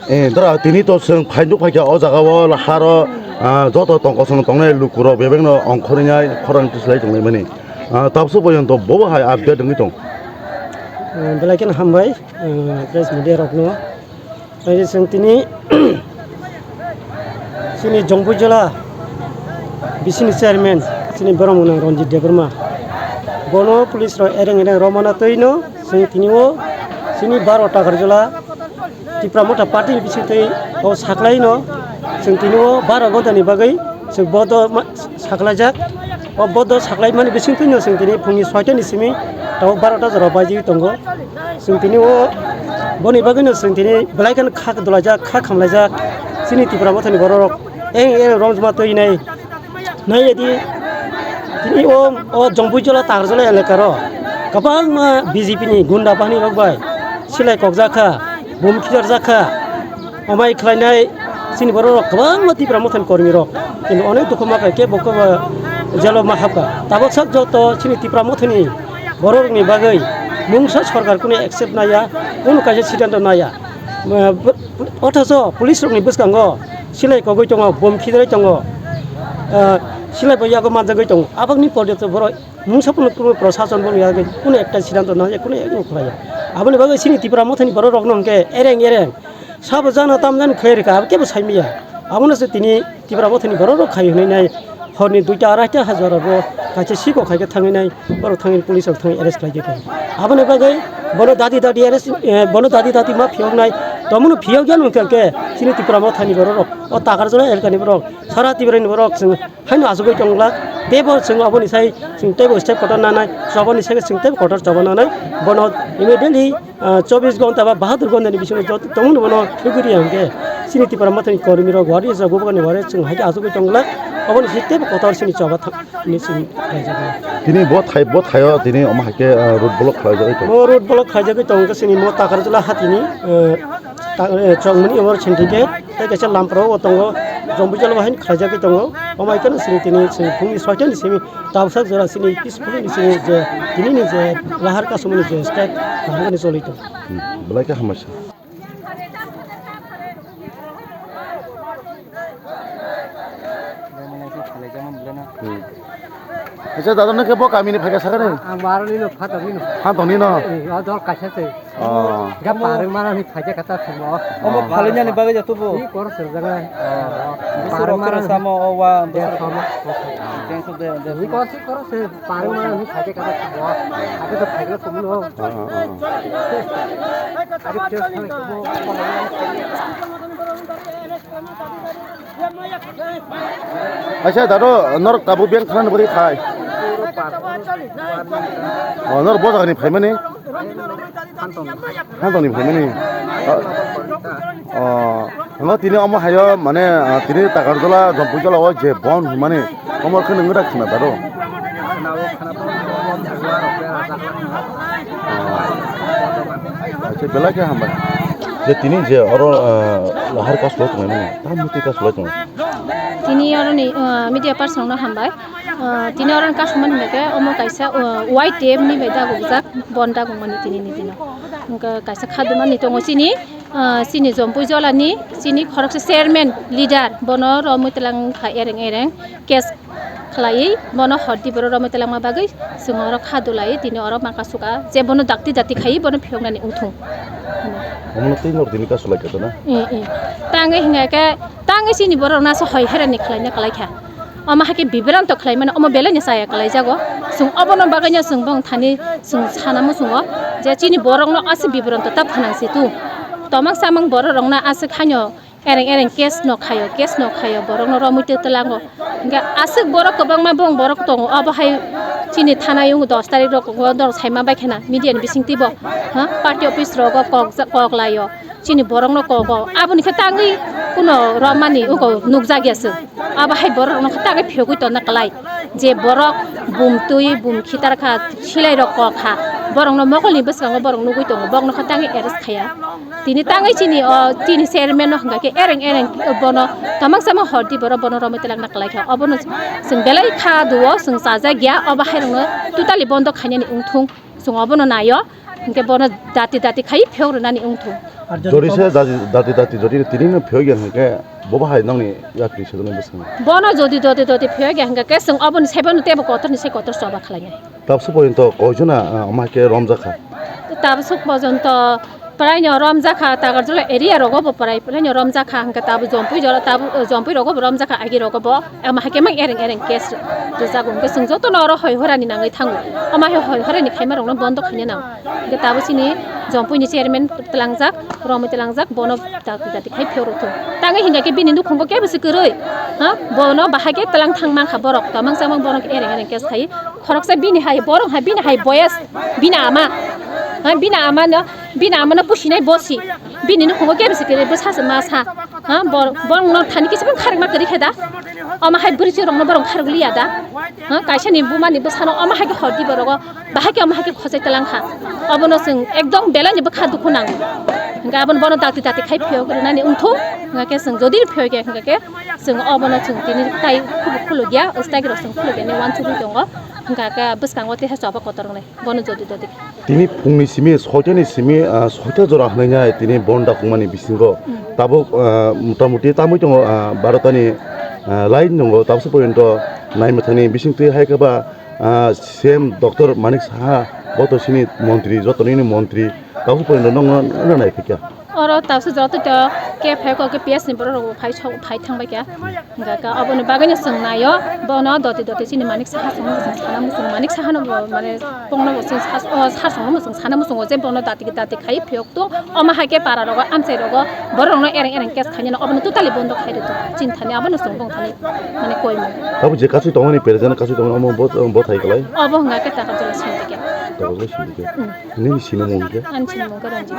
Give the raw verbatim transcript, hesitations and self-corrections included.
Eh, dora, tini to chwng phaiduk phaikha o jaga o haro, ah, joto tong kosong tongnai lukurok bebakno ongkhorwi nai khorang tislai tonglaimani. Ah, tabuk porjonto bobo hai update wngwi tong. Eh, belai kheno hambai, eh, press media rokno. Tei chwng tini chini Jongpuijala bisini chairman chini borok mwnang Ranjit Debbarma. Bono police rok ereng ereng romana twi no chwng tini o chini baro Takarjala Tipra Motha Party ni bisingtwi o saklaino chwng tini o baro ghonta ni bagwi chwng bodo ma-, saklaijak. O bodo saklaimani bisingtwi no chwng tini phungni soita ni simi tabuk barota jora baijagwi tongo. Chwng tini o boni bagwi no chwng tini belai kheno kha dolaijak, kha khamlaijak chini Tipra Motha ni borok rok. Eng eng romjma twi nai. Nai di, tini o, o Jongpuijala Takarjala elaka ro kwbangma B J P ni gunda bahini rok bai silai kokjak kha, bom khijarjak kha, omai khlainai chini borok rok kwbangma Tipra Motha ni kormi rok, kintu onek dukhu ma kha kebo kebo jelo ma hapkha. Tabuk sak joto chini Tipra Motha ni borok rok ni bagwi mungsa sorkar kunu accept naya, kunu kaisa siddhanto naya. Othocho police rok ni bwskango silai kogwi tongo, bom khijarai tongo, ah, silai bo yago manjagwi tongo. Aboni porjonto borok mungsa phano kunu prosason bo yagwi kunu ekta siddhanto nang ya, kunu ekno khlai ya. Aboni bagwi chini Tipra Mothani borok rokno hwnkhe ereng ereng sabo jano tam jani khlai rwkha, abo kebo sai manya. Abono se tini Tipra Mothani borok rok khai hwnwi nai. Horni duita araita ha jora bo kaisa siko khai khe thangwi nai, borok thangwi police rok thangwi arrest khlai khe. Aboni bagwi bono dadi dadi arrest, eh, bono dadi dadi ma phiyok nai, tomono phiyok ya nung khe chini Tipra Mothani borok rok, o Takarjala elkani borok, sara Tipra ni borok chwng haino achugwi tong glak. Teibo chwng aboni sai chwng teibo step kotor nanai, chobani sai chwng teibo kotor choba nanai, bono immediately ah, chobbish ghonta ba bahatur ghonta ni bisingo joto tongmani bono thugwi rwya hwnkhe chini Tipra Mothani kormi rok wari rok bubakni wari chwng hai khe achugwi tong glak. Oboni se teibo kotor chini choba thang ni chwng khlai jago. Tini bo thai, bo thaio tini omo hai khe, ah, road block khlai jagwi tongo. Bo road block khlai jagwi tongo khe chini mo Takarjala hatini, eh, ta-, eh, chongmani oro sindicate tei kaisa lampra o tongo, Jompuijala bo haino khlai jagwi tongo. Omo hai kheno chini tini chwng phungni soita ni simi Tabuksa jora chini peaceful ni chini je, tini ni je lahar kasumani je strike kaham khe choli tongo. Hmm, belai khe hambai se. Hmm. Acha, dada, nang khe bo kami ni phaikha sakha ni? Ang bo aro nino, phatok nino. Phatok nino? Eh, o dol kaisa se. Oh. Ga parwng mana ni phaikha kata sumo. Omo phalwi nani bagwi jato bo. Ni kor serjak nai. Oh. Parwng mana ni. Samo o wa. Ya, samo. Thanks of the, the. Ni kor si kor se. Parwng mana hwnwi phaikhe kata sabo. Hakhe to phaikhe sabo no. Ah, ah, ah. Hakhe khe phaikhe sabo. Acha, dado, norok tabuk beng khlana bwrwi khai. Oh, norok bo jagani phaimani? Hantongni phaimani? Oh. Hwnba tini omo haio, mane, ah, tini Takarjala, Jompuijala o je bon hwnmani, omo khe nwng dak khna daro. Khna o, khna bo, bo, bo, bo, bo, bo, bo. Ah. Acha, belai khe hambai. Je tini je oro, ah, lahar kasu tongnai mani, tam muti kasu tongnai. Tini oro ni, ah, media person no hambai. Ah, tini oro ni kasu mani hwnba khe omo kaisa, ah, Y T F ni bai dagujak bon dagumani tini ni dino. Hwnkhe kaisa khadumani tongo chini. Ah, chini Jompuijala ni chini khoroksa chairman leader bono romwi twlang kha ereng ereng case khlaiwi bono hordi borok romwi twlangma bagwi chwng oro kha dulaiwi tini oro mangka suka je bono dakti dakti khaiwi bono phiyoknani wngthung. Omono tei norok tini kasu lai kha na? Eh, eh. Tangwi hwnga khe tangwi chini borok no asa hoi herani khlaina kwlai kha. Omo hai khe bibranto khlai mano, omo belai ni chaya kwlai jago. Chwng obono bagwi no chwng bong thani chwng sana muchungo je chini borok no aswk bibranto ta phanang se tu. Tomang samang borok rok no aswk haino ereng ereng case no khaio, case no khaio, borok no romwi twi twlango. Hwnkhe aswk borok kwbangma bong borok tongo, obo hai chini thana yung dos tarik rok o norok saima bai khana media ni bising twi bo, ha, party office rogo kok ja-, kok laio. Chini borokno kogo. Aboni khe tangwi kuno romani uko nukjakya se. Abo hai borok rokno khe tangwi phiyogwi tonna kwlai. Je borok bum twi bum khitar kha, silai rok kok kha. Borokno mokolni bwskango borok nugwi tongo. Borokno khe tangwi arrest khaiya. Tini tangwi chini o chini chairman no hwnkha khe ereng ereng bono tamang sama hordi borok bono romwi twlangna kwlai kha. Obono chwng belai kha duo, chwng chajakya. Obo hai rokno totally bondo khainani wngthung. Chwng obono naio. Hwnkhe bono dati dati khai phiyok rwnani wngthung. Jodi se dati dati dati jodi tini no phiyok ya hwnkhe bobo hai nongni yakri sojoni bwskango. Bono jodi doti doti phiyok ya hwnkhe ke chwng oboni sai bono tebo kotor ni sai kotor choba khlainai. Tabswk porjonto koijona, ah, ama khe romjakha? Tabswk porjonto praino romjakha, Takarjala area rogo bo prai, praino romjakha, hwnkhe tabo Jompui jora, tabo, eh, Jompui rogo bo romjakha, agi rogo bo. Ama hakhe mang ereng ereng case rwjago, hwnkhe chwng jotono oro hoi horani nangwi thango. Ama hai hoi horani khaima rokno bondo khaina nang. Hwnkhe tabo chini Jompui ni chairman twlangjak, romwi twlangjak, bono dati dati khai phiyok rwthung. Tangwi hwnkhe bini nukhungo kebo se kwrwi, ha? Bono bahai khe twlang thang mankha borok, twmang chamang bono ereng ereng case khai. Khoroksa bini hai, borok hai, bini hai boyes, bini ama, ha, bini ama no, bini ama no businai bosi, bini nukhungo kebo se kwrwi, bwsa se ma sa, ha, bor-, borok no thani kisa bang kharikma kwrwi khe da, ama hai bwrwi chwng rok no borok kharok liya da, ha, kaisa ni buma ni bwsa no ama hai khe hor di borok o, bahai khe ama hai khe khosai twlang kha, obo no chwng ekdom belai ni bwkha dukhu nango, hwnkhe abo no bono dati dati khai phiyok rwnani wngthung, hwnkhe chwng jodi phiyok ya hwnkhe chwng obo no chwng tini tai khuluk ya, stagi rok chwng khuluk ya ni wansugwi tongo. Hwnkha khe bwskango teisa choba kotor wngnai, bono jodi dodi. Tini phungni simi, soitani simi, ah, soita jora hwnwi nai tini bon dakungmani bisingo. Hmm. Tabuk, ah, motamuti tamwi tongo, ah, barotani, ah, line tongo, tabuk se porjonto naimwthangni bising twi hai khe ba, ah, C M Doctor Manik Saha, bo to sini montri, joto nini montri, tabuk se porjonto nokno wngna nai phikya. Oro tabuk se joto to khe phai kok khe P S ni borok rok bo phai sok, phai thang bai kha. Hwnkha khe aboni bagwino chwng naio, bono doti doti chini Manik Saha songno bo chwng sana muchungo, Manik Sahano bo mane bongno bo chwng sas-, o, sar songno bo chwng sana muchungo je bono dati dati khai phiyok tung, omo hai khe para rogo, amchai rogo, borok rokno ereng ereng case khainani obono totally bondo khai rwthung, chini thani abono chwng bongthani mane koi mano. Abo je kasu tongmani, present kasu tongmani, omo bo, bo thai kwlai? Obo hwnkha khe Takarjala Sindike. Takarjala Sindike. Hmm. Nini sinimung khe? Ani sinimung khe Ranjit.